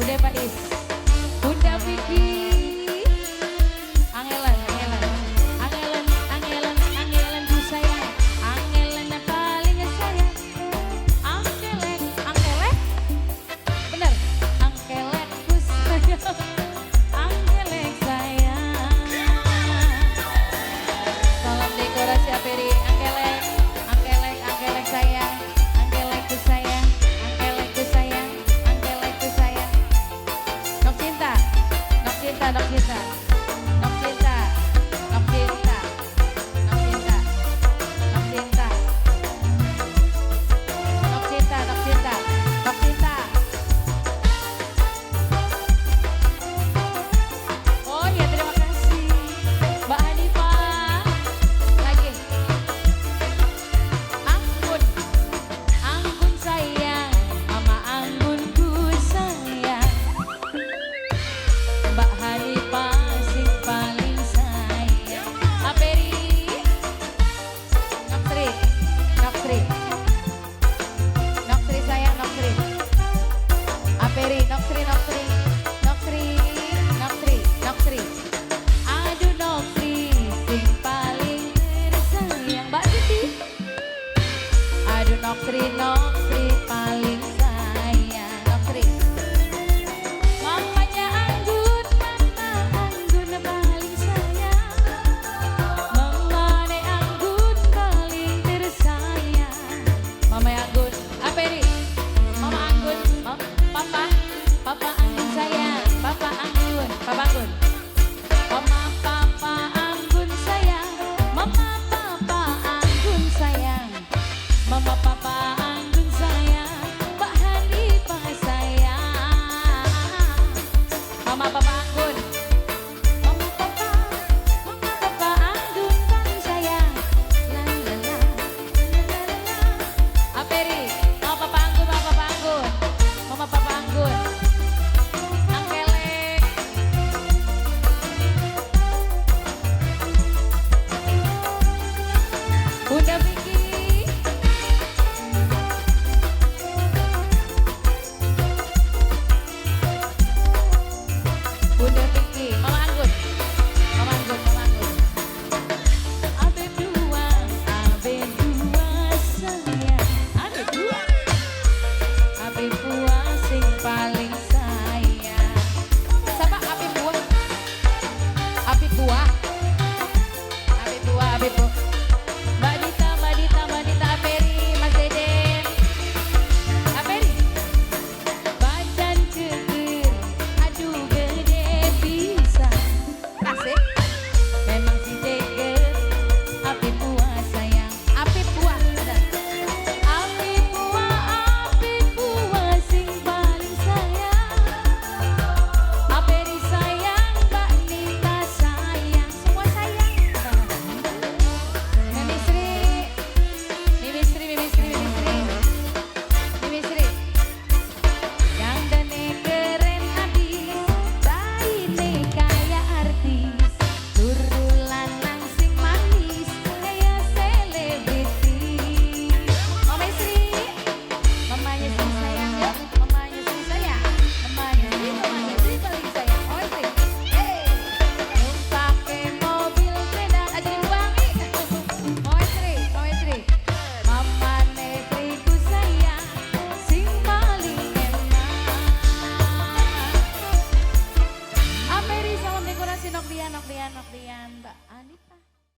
Bunda Pais, Bunda Vicky. Angelan, angelan, angelan, angelan, angelan ku sayang, angelan yang paling sayang. Angkelek, angkelek, bener, angkelek ku sayang, angkelek sayang. Salam dekorasi Aperi, angkelek, angkelek, angkelek sayang, angkelek ku sayang, angkelek ku sayang, angkelek ku sayang. Nok cinta, nok cinta, nok cinta, nok cinta, nok cinta, nok cinta, nok cinta, nok cinta, nok cinta, nok cinta. Oh ya, terima kasih Mbak Hanifah. Lagi. Anggun, Anggun sayang, Mama Anggunku sayang. Mbak Hanifah sing paling sayang. Aperi, Nok Sri, Nok Sri, Nok Sri sayang, Nok Sri. Aperi, Nok Sri, Nok Sri, Nok Sri, Nok Sri, Nok Sri. Aduh Nok Sri, sing paling tersayang. Mbak Siti. Aduh Nok Sri, Nok Sri paling sayang. Nok Sri. Mamanya Anggun, Mama Anggun paling sayang. Mamane Anggun paling tersayang. Mama Anggun, apa ini? Mama Anggun, Papa, Papa Anggun sayang, Papa Anggun, Papa Anggun. Mama Papa Anggun sayang, Mama Papa Anggun sayang, Mama Papa Anggun sayang, Mbak Hanifah sayang. Mama Papa Anggun, Mama Papa, Mama Papa Anggun paling sayang. La la la, la la la la. Aperi, Mama Papa Anggun, Mama Papa Anggun, Mama Papa Anggun. Angkelek. Bunda Vicky. Bunda Vicky, Mama Anggun. Mama Anggun, Mama Anggun. AB2, AB2 sayang. AB2. AB2 sing paling sayang. Siapa AB2? AB2. AB2, AB2. Mbak Dita, Mbak Dita, Mbak Dita Aperi, Mas Deden. Aperi. Badan ceger, aduh gede bisa. Asik. Memang si ceger, api buah sayang. Api buah, benar. Api buah sing paling sayang. Aperi sayang, Mbak Nita sayang, semua sayang. Mimi Sri, Mimi Sri, Mimi Sri, Mimi Sri, Mimi Sri. Yang dane keren abis, raine kaya artis, turu lanang sing manis, kaya selebriti. Mama Sri, mamanya Sri sayang, yuk, mamanya Sri sayang, mamanya Sri paling sayang. Oh Sri, hey, pakai mobil sepeda aja dibuang ih. Mama Sri, Mama Sri, Mama Sri ku sayang, sing paling enak. Aperi, salam dekorasi Nokdian, Nokdian, Nokdian, Mbak Anita.